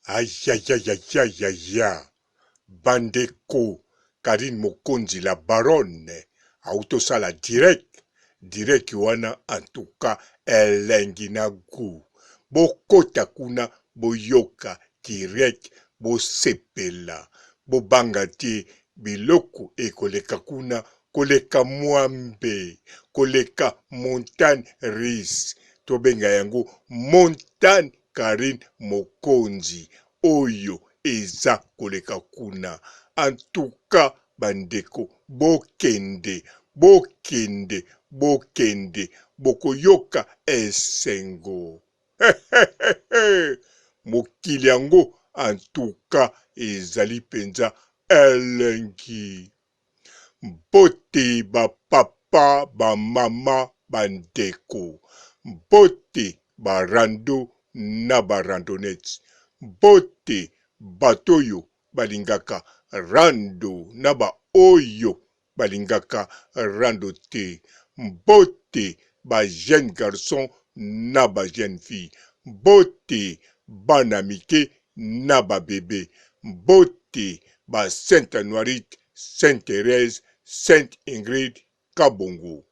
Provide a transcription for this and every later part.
Ayayayayaya bandeko Carine Mokonzi la baronne awuti osala direct direct wana en tout cas elengi na gout bokota kuna boyoka direct bosepela bobanga te biloko ekoleka kuna koleka mwambe koleka montagne russe tobenga yango montagne Carine mokonzi oyo eza koleka kuna en tout cas ba ndeko bokende bokende bokende bokoyoka esengo hehehehe mokili yango en tout cas ezali penza elengi. Mbote ba papa, ba mama, ba ndeko. Mbote ba rando na ba randonnettes. Mbote bato oyo balingaka rando na ba oyo balingaka rando te. Mbote ba jeunes garçons na ba jeunes filles. Mbote bana mike na ba bebe. Mbote ba Sainte Anuarite, Sainte Therèse, Sainte Ingrid Kabongo.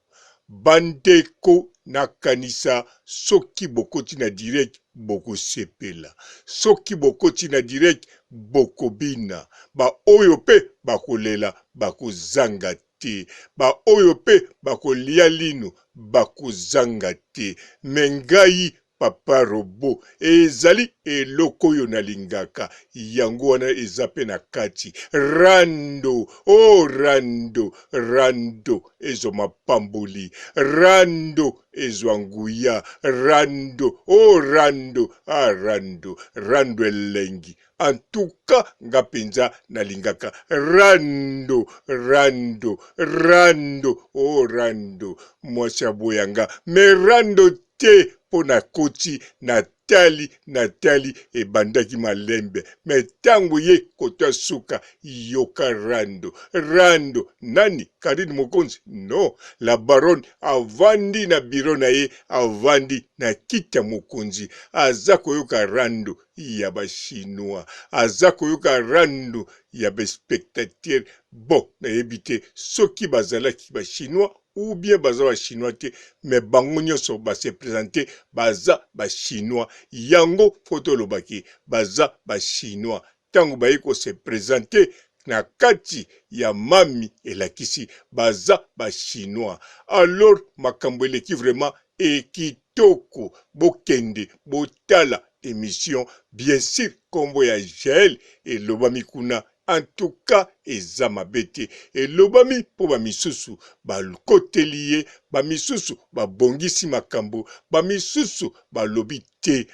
Ba ndeko nakanisa soki bokoti na direct bokosepela, soki bokoti na direct bokobina, ba oyo pe bakolela bakozanga te, ba oyo pe bakolia linu bakozanga te, mais ngai Papa robot ezali eloko oyo nalingaka yango wana eza pe na kati rando oh rando rando ezwa mapamboli rando ezwa nguya rando oh rando ah rando rando elengi en tout cas nga penza nalingaka rando rando rando oh rando mwasi aboya nga mais rando te po na koti na tali na tali ebandaki malembe mais tango ye kota suka yoka rando rando nani Carine Mokonzi non la baronne avandi na bureau na ye avandi na kiti ya mokonzi aza koyoka rando ya ba chinois aza koyoka rando ya ba spectateurs bon nayebi te soki bazalaki ba chinois ou bien baza ba chinois te mais bango nionso ba se presenter baza ba chinois yango faut toloba ke baza ba chinois tango baye ko se presenter na kati ya mami elakisi baza ba chinois alors makambo eleki vraiment ekitoko bokende botala emission bien sur kombo ya jael elobami kuna En tout cas eza mabe te elobami po ba misusu bakoteli ye ba misusu ba bongisi makambo ba misusu balobi te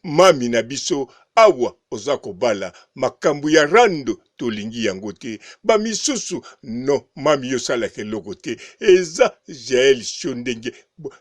mamy na biso awa oza kobala makambo ya rando tolingi yango te ba misusu non mamy yo osalaka eloko te eza jael show ndenge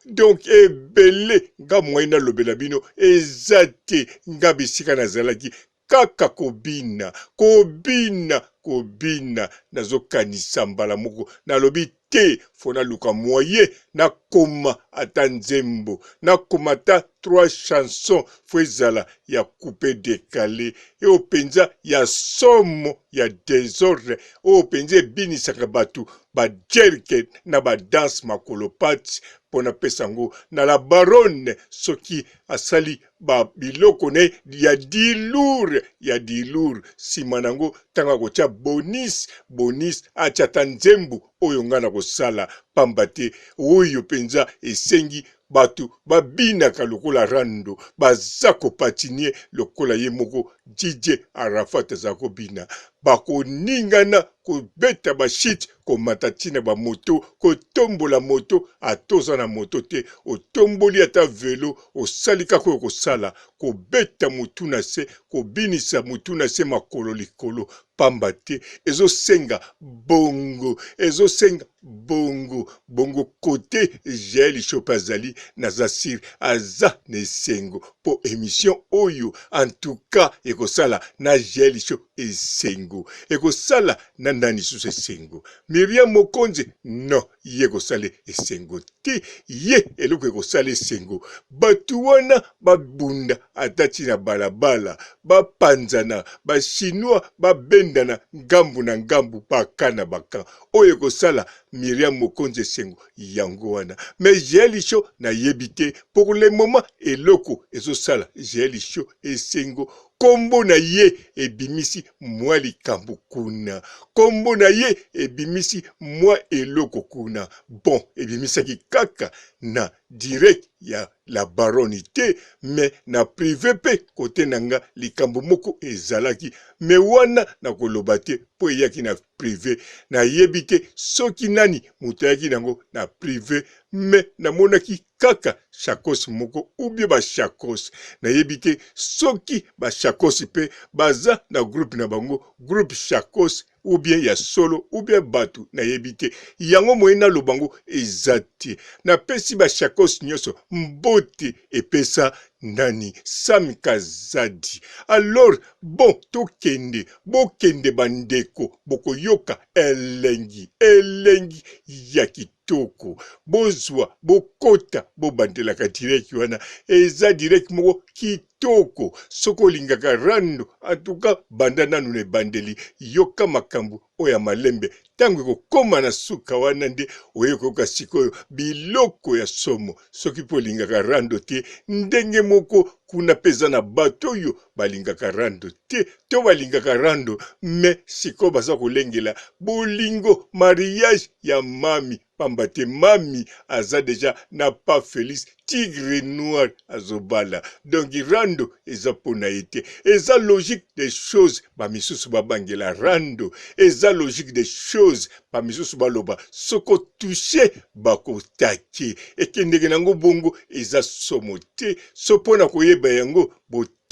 donc ebele nga moyen nalobela bino eza te nga bisika nazalaki Kaka kobina, kobina, kobina, nazo kanisa mbala moko nalobi te faut naluka moyen nakoma ata nzembo, nakoma ata trois chansons faut ezala ya coupe decale oyo penza ya somo ya desordre oyo penza ebinisaka batu ba jerke na ba danse makolo pati po napesa yango na la baronne soki asali ba biloko na ye ya dilour ya dilour nsima na yango ntango akotya bonis bonis atya ata nzembo oyo ngai nakosala pamba te oyo mpenza esengi bato babinaka lokola rando baza kopatinie lokola ye moko DJ Arafat aza kobina bakoningana kobeta ba shit komata ti na ba moto kotombola moto ata oza na moto te otomboli ata velo osali kaka oyo kosala kobeta motu na se kobinisa motu na se makolo likolo pamba te ezosenga bongo ezosenga. Bongo bongo cote Jael show pe azali naza sur aza na esengo po emission oyo en tout cas ekosala na Jael show esengo ekosala na nani lisusu esengo Miriam Mokonzi non ye ekosala esengo te ye eloko ekosala esengo batu wana babunda ata ti na balabala bapanzana ba chinois babendana ngambu na ngambu baka na baka oyo ekosala Miriam Mokonzi esengo yango wana mais Jael Show nayebi te pour le moment eloko ezosala Jael Show esengo kombo na ye ebimisi mwa likambo kuna kombo na ye ebimisi mwa eloko kuna bon ebimisaki kaka na direct ya la baronne te mais na prive pe kote na nga likambo moko ezalaki mais wana nakoloba te po eyaki na prive nayebi te soki nani moto ayaki nango na prive mais namonaki kaka chacos moko ou bien ba chacos nayebi te soki ba chacos pe baza na groupe na bango groupe chacos ou bien ya solo ou bien batu nayebi te yango moyen naloba ngo eza te napesi ba chacos nyonso mbote epesa nani Sam Kazadi alors bon tokende bokende bandeko bokoyoka elengi elengi ya kitoko bozwa bokota bobandelaka direct wana eza direct moko kitoko soki olingaka rando antuka banda nanu na ebandeli yoka makambo oyo ya malembe ntango ekokoma na suka wana nde oye koyoka sikoyo biloko ya somo soki mpe olingaka rando te ndenge moko kuna mpe eza na bato oyo balingaka rando te to balingaka rando me sikoyo baza kolengela bolingo mariage ya mami pamba te mami aza deja na pa Felix tigre noir azobala donc rando eza pona ye te eza logique des choses ba misusu babangela rando eza logique des choses ba misusu baloba soko touche bakotake ekendeke nango bongo eza somo te so pona koyeba yango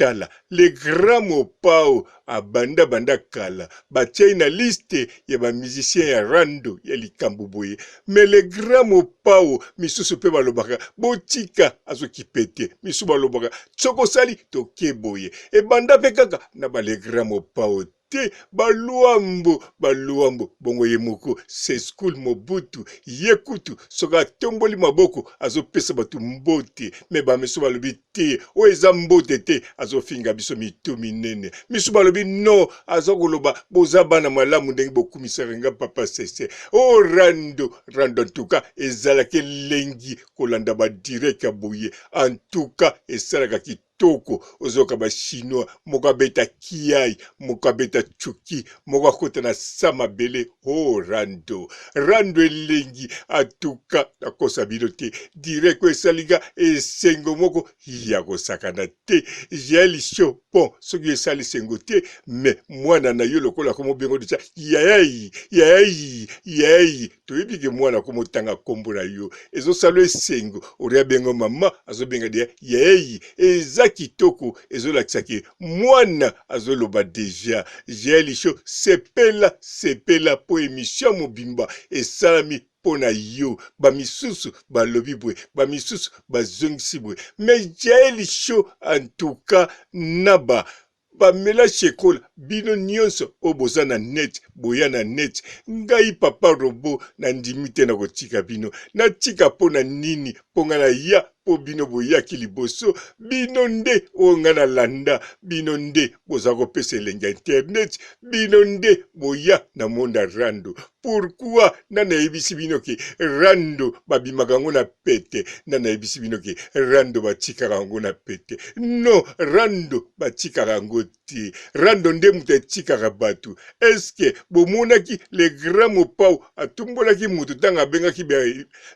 Tala le grand mopao abanda banda kala batia ye na liste ya ba musiciens ya rando ya likambo boye mais le grand mopao misusu pe balobaka botika azokipe te misusu balobaka soki osali toke boye ebanda pe kaka na ba le grand mopao te ba luambo ba luambo bongo ye moko sescool mobutu ye kutu soki atomboli maboko azopesa bato mbote me bamisu balobi te oyo eza mbote te azofinga biso mitu minene misu balobi no aza koloba boza bana malamu ndenge bokumisaka nga papa sese o oh, rando rando antuka ezalaka elengi kolanda badirect ya boye antuka esalaka kitoko ozoyoka ba chinois moko abeta kiai moko abeta chuki moko akota na sa mabele o oh, rando rando elengi atuka nakosa bino te direct oyo esali nga esengo moko ya kosakana te jael show bon soki esali esengo te me mwana na yo lokola akomobengo deja yayai yayai yayai toyebi ke mwana akomotanga nkombo na yo ezosala esengo oria bengo mama azobenga deya yeyi eza kitoko ezolakisa ke mwana azoloba deja jael show sepela sepela mpo emission mobimba esalami mpo na yo bamisusu balobi boye bamisusu bazongisi boye mais jael show en tout cas na ba Pamela Shekola bino nionso oyo boza na net boya na net ngai papa robot na ndimi te na kotika bino natika po na nini po ngai na ya po bino boyaki liboso bino nde oyo ngai na landa bino nde boza kopesa elengi ya internet bino nde boya na monde ya rando pourquoi nani ayebisi bino ke rando babimaka yango na pete nani ayebisi bino ke rando batikaka yango na pete non rando batikaka yango te rando nde moto etikaka bato eske bomonaki le grand mopao atumbolaki moto ntango abengaki ba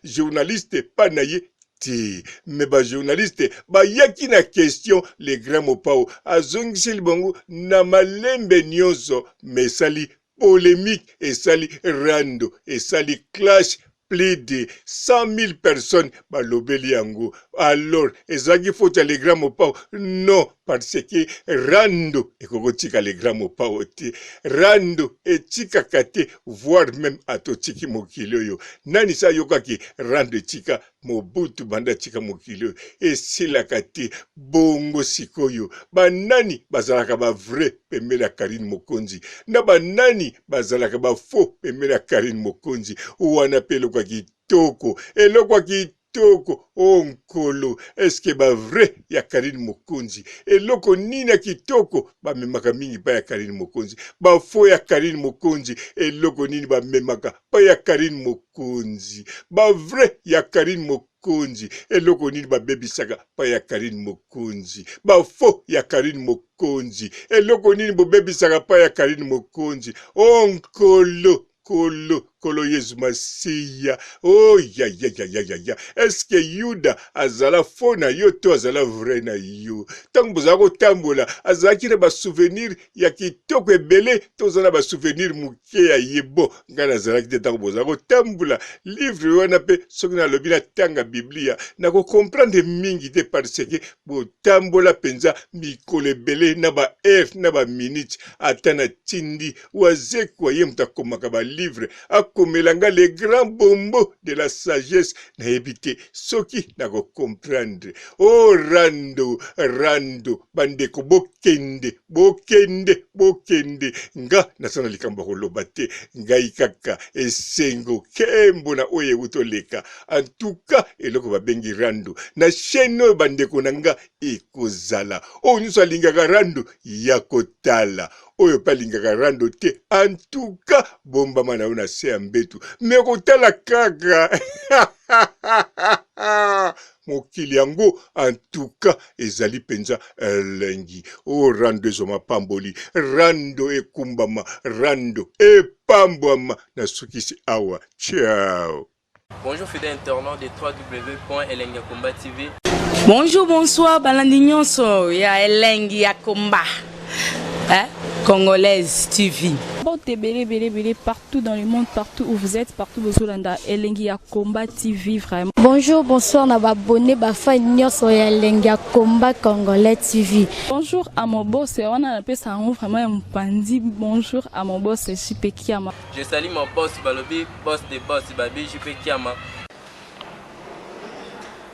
journaliste pa na ye te me ba journaliste bayaki na question le grand mopao azongiseli bango na malembe nyonso me esali polemique esali rando esali clash. Plus de 100 000 personnes balobeli yango. Alors ezalaki faute ya le grand Mopao? Non, parce que rando ekoki kotika le grand Mopao te. Rando etikaka te, voire meme ata otiki mokili oyo. Nani se ayokaki rando etika Mobutu banda atika mokili oyo? Esilaka te. Bongo sikoyo ba nani bazalaka ba vrai pembeni ya Carine Mokonzi na ba nani bazalaka ba faux pembeni ya Carine Mokonzi? Wana pe eloko ya kitoko, eloko ya kitoko. Oh Nkolo, est-ce que ba vrai ya Carine Mokonzi eloko nini ya kitoko bamemaka mingi pa ya Carine Mokonzi? Ba faux ya Carine Mokonzi eloko nini bamemaka pa ya Carine Mokonzi? Ba vrai ya Carine Mokonzi eloko nini babebisaka pa ya Carine Mokonzi? Ba faux ya Carine Mokonzi eloko nini bobebisaka pa ya Carine Mokonzi? Oh Nkolo, Nkolo, Nkolo Yezu Masiya. Oh ya ya ya ya ya ya. Est-ce que Yuda azala faux na yo to azala vrai na yo? Tango bozala kotambola azalaki na ba souvenir ya kitoko ebele to oza na ba souvenir moke ya ye? Bon, ngai nazalaki te ntango bozala kotambola. Livre wana pe soki nalobi natanga Biblia nako comprendre mingi te, parce que botambola mpenza mikolo ebele na ba heures na ba minutes. Ata natindi Wazekwa, ye moto akomaka ba livre, akomela nga le grand bombo de la sagesse, nayebi te soki nako comprendre. Oh rando rando, bandeko bokende bokende bokende, nga naza na likambo ya koloba te, ngai kaka esengo kembo na oyo ewuti oleka. En tout cas eloko babengi rando na chaîne oyo bandeko na nga ekozala oyo nyonso alingaka rando ya kotala, oyo pe alingaka rando te, en tout cas bombama na yo na se ya mbetu me kotala kaka mokili yango. En tout cas ezali mpenza elengi. O rando ezwa mapamboli, rando ekumbama, rando epambwama. Nasukisi awa, ciao. Bonjour fidèles internautes de www.elengiyakomba TV. Bonjour, bonsoir, balandi nyonso ya Elengi ya Komba, hein? Congolaise TV. Mbote ebele ebele ebele partout dans le monde, partout où vous êtes, partout bozolanda Elengi ya Combat TV vraiment. Bonjour, bonsoir na ba abonné ba fan nyonso ya Elengi ya Combat Congolais TV. Bonjour à mon boss, wana napesa yango vraiment ya mopanzi. Bonjour à mon boss JP Kiama. Je salue mon boss balobi boss de boss babi JP Kiama.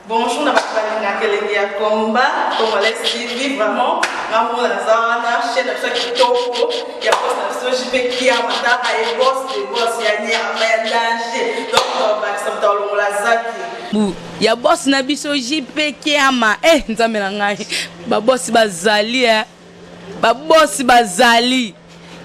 Bonjour na bato balingaka Elengi ya Combat Congolais TV, vraiment nga moko naza wana, chaîne na biso ya kitoko ya boss na biso JP Kiama, taka ye boss de boss ya nyama ya danger, donc tobakisa moto alongola zaki bu ya boss na biso JP Kiama. Eh Nzambe na ngai, ba boss bazali, eh ba boss bazali,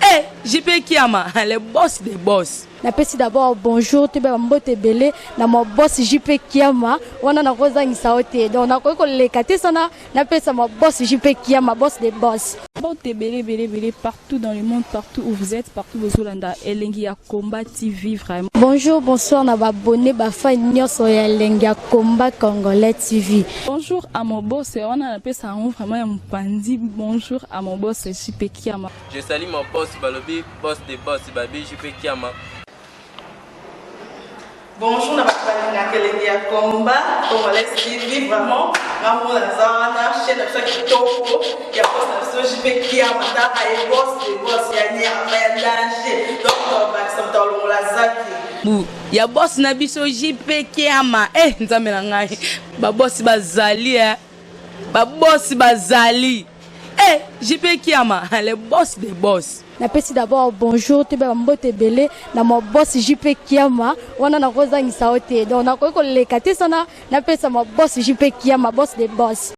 eh JP Kiama le boss de boss. Napesi d'abord bonjour toyeba bambote ebele na ma boss JP Kiama, wana nakozangisa yo te, donc nakoki koleka te sana napesa ma boss JP Kiama, boss de boss. Mbote ebele ebele ebele partout dans le monde, partout où vous êtes, partout bozolanda Elengi ya Combat TV vraiment. Bonjour, bonsoir na ba abonné ba fan nyonso ya Elengi ya Combat Congolais TV. Bonjour à mon boss, wana napesa yango vraiment ya mopanzi. Bonjour à mon boss JP Kiama. Je salue mon boss balobi boss de boss babi JP Kiama. Bonjour na bato balingaka Elengi ya Combat Congolais TV, vraiment nga moko naza wana, chaîne na biso ya kitoko ya boss na biso JP Kiama, taka ye boss de boss ya nyama ya danger, donc tobakisa moto alongola zaki bu ya boss na biso JP Kiama. Eh Nzambe na ngai, ba boss bazali, eh ba boss bazali, eh JP Kiama le boss de boss. Napesi d'abord bonjour toyeba bambote ebele na ma boss JP Kiama, wana nakozangisa yo te, donc nakoki koleka te sana napesa ma boss JP Kiama, boss de boss.